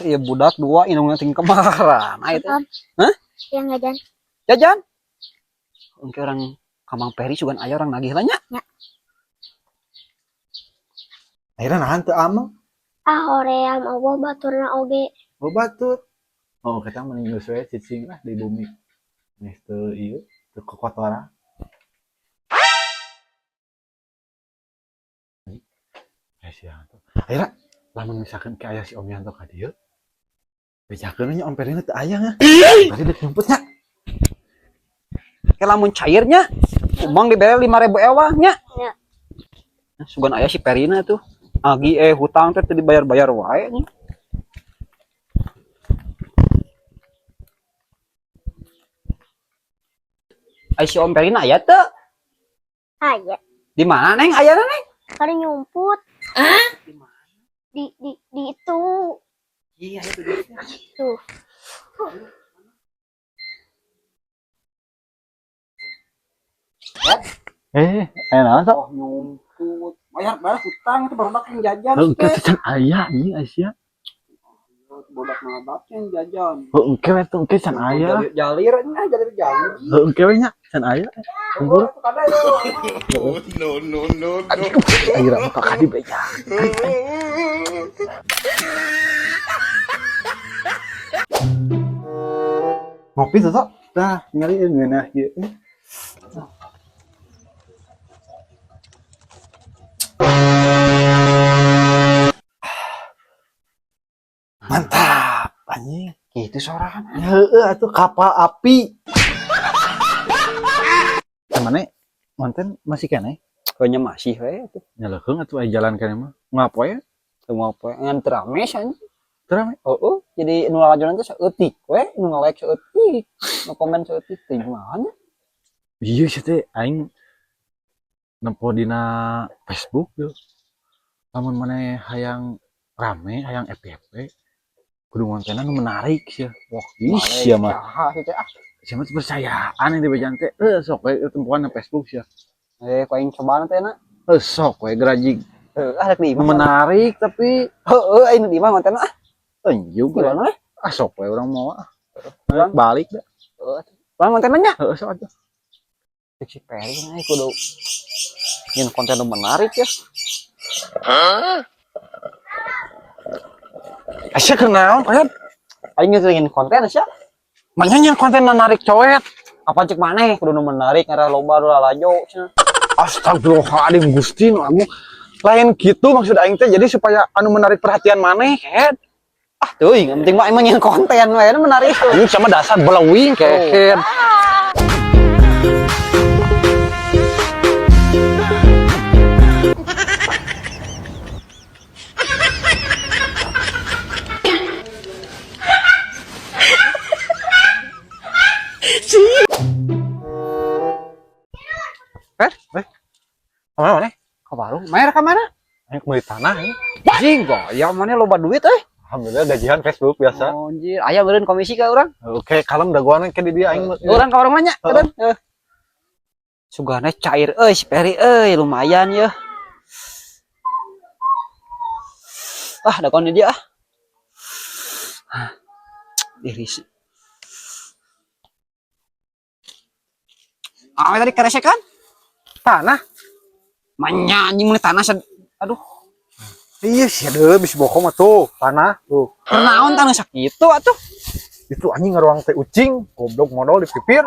Iya budak dua indungna ting kemaran. Ayo teh. Om. Hah? Yang jajan. Jajan. Engke orang ka Mang Peri sugan aya orang nagih lah nya. Nya. Akhirnya nahan teu ameng. Ah hoream eueuh baturna oge. Oh batur. Oh, kita mending geus we cicing lah di bumi. Geus teu ieu, teu kokotoran. Eh si Yanto. Akhirnya lamun misalkan ke aya si Om Yanto ka dieu, bejakeun nya Om Perina teu aya nya. Berarti dek nyumput nya. Ke lamun cairnya umang dibere 5.000 ewang nya. Nya. Nah, sugan aya si Perina tuh. Agi hutang teh teu dibayar-bayar wae nya. Ai si Om Perina aya teu? Aya. Di mana Neng ayana Neng? Keur nyumput. Di mana? Di itu. Iya itu dia. Tuh. Eh, aya naon sok? Oh nyumput. Bayar bayar hutang itu barudak yang jajan. Heuh, teh. engke can aya anjing Aisyah. Bodak nabak yang jajan. Heuh, engke we tuh engke can aya. Jalir nya jalir janji. Heuh, engke we nya can aya. Kumpul. Oh, no, no, no, no. Akhirnya mah kakak dibeja. Ngopi tuh sok. Tah, nyari ngeunah ieu. Mantap, anjing. Gitu sorangan. Heeh, atuh kapal api. Mana konten masih keneh? Kayaknya masih we atuh. Nyaleukeung atuh aya jalan keneh mah. Ngapo ya? Semua poe ngan teu rame anjing. Teu rame. Heeh, jadi nu lalajonan teh saeutik we, nu nge-like saeutik, nu komen saeutik teh kumaha nya? Iya sih teh aing nempo dina Facebook tuh. Lamun maneh hayang rame, hayang FYP, kudu kontenna nu menarik sih. Wah, Ih, sia mah. Saha sih teh ah. Sia mah percayaan yang dibejaan teh. Sok we tempoan na Facebook sia. Ku aing cobaan teh na. Sok we gerajig. Heuh, ah rek di Nu imah. menarik tapi Heueuh, aing nu di imah kontenna ah. enjuk we. Gimana we? Ah sok we urang mau ah. Urang? Balik dah. Heueuh. Urang kontenna nya. Heeh, sok atuh. Cek si Peri nah kudu nyin konten nu menarik ya. Asya keur naon, Koyot? Aing geus ngin konten sia. Manya nyin konten menarik coet. Apa cek maneh kudu nu menarik ngarah loba nu lalajo cenah. Astagfirullahaladzim Gusti nu agung. Lain gitu maksud aing teh jadi supaya anu menarik perhatian maneh, kehed. Ah teuing, yang penting mah emang nyin konten we nu menarik. Ini sama dasar belewing kehed. Per, Mana mana? ka warung, maer ka mana? Aing meuli tanah ya. Anjing, gaya maneh loba duit euy. Alhamdulillah gajian Facebook biasa. Oh, anjir, aya meureun komisi ka urang. Oke, kalem dagoan ke di dia aing. Urang ka warung mah nya, Heeh. eureun. Heuh. Sugana cair euy si Peri euy, lumayan yeuh. Ah, dagoan di dia ah. Iris. Ah, tadi keresekan? Tanah. Manya anjing meuli tanah aduh, Iya sih deh, bisa bohong mah tuh, tanah tuh. naon tanah sakitu atuh. Itu anjing ngeruang teh ucing, goblok modal di pipir.